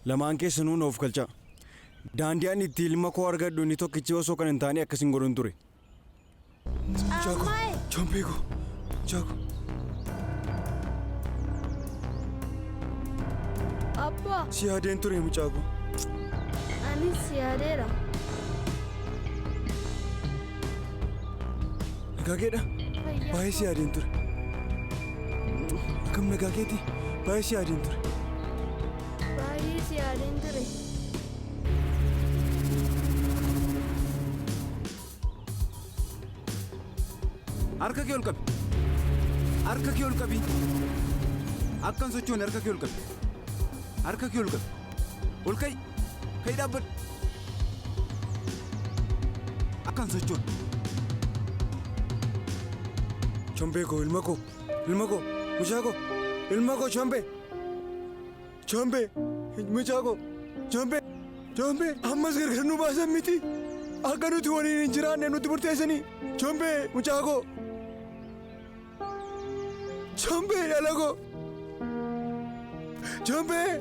Lamaan keessanuu na of galchaa. Daandii ani itti ilma koo argadhu inni tokkichi osoo kan hin taane akkasin godhun ture. Mucaa koo, Caammaa'e. Chombee koo, mucaa koo. Abbaa. Si yaadeen ture mucaa koo. Anis si yaadeera. Nagaa keedha? Fayyaa Baay'ee si yaadeen ture. Akkam nagaa keeti? Baay'ee si yaadeen ture. Baay'ee si yaadeen ture. Harka kee ol qabi. Harka kee ol qabi. Akka hin sochoone harka kee ol qabi. Harka kee ol qabi. Ol ka'i. Ka'i dhaabbadhu. Akka hin sochoone. Chombee koo, ilma koo, ilma koo, mucaa koo, ilma koo Chombee. Chombee, mucaa koo, Chombee, Chombee, ammas gargar nu baasan miti. Akka nuti waliin hin jiraanne nutti murteessanii. Chombee, mucaa koo. Chombee, dhala koo. Chombee,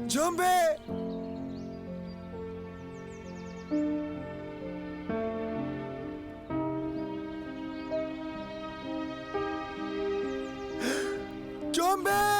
Chombee. Chombee!